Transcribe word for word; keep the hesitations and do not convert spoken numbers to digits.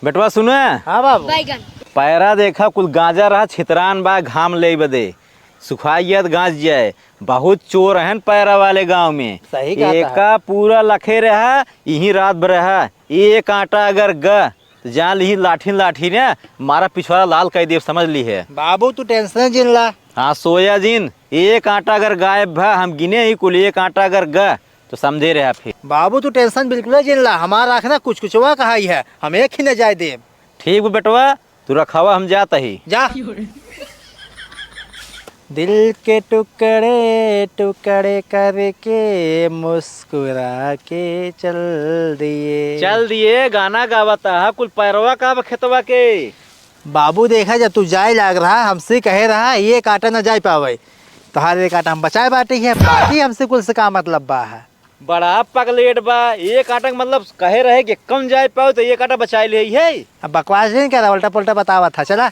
बेटवा सुने। हाँ बाबू। बैगन। पैरा देखा, कुल गांजा रहा, छितरान बा, घाम लेइ बदे। सुखाइ गया त गांज जाए। बहुत चोर हैं पैरा वाले गांव में। सही कहत है। एका पूरा लखे रहा, इहीं रात भर रहा। एक आटा अगर ग, त जान लिही लाठी लाठी ने मारा पिछवाड़ा लाल कइ देब, समझ लिहे। बाबू तू tension जिन ला। हाँ, सोया जिन, एक आटा अगर गायब भा, हम गिने ही कुल, एक आटा अगर ग, तो समझे रहा फिर। बाबू तू tension बिल्कुल जिन ला, हमार आँख ना कुछ कुछवा कहाई है, हम एक ही न जाए देब। ठीक बा बेटवा, तू रखावा, हम जात ही। जा। दिल के टुकड़े टुकड़े करके मुस्कुरा के चल दिए। चल दिए, गाना गावत हा, कुल पैरवा का बा खेतवा के। बाबू देखा, जब तू जाए लाग रहा, हमसे कहे रहा, एक आटा न जाए पावे, तोहार एक आटा हम बचाए बाटी है, बाकी हमसे कुल से का मतलब बा है। बड़ा पगलेट बा, एक आटा के मतलब कहे रहे कि कम जाए पाओ तो एक आटा बचाए ले है। अब बकवास नहीं करा, उल्टा पुल्टा बतावा था, चला।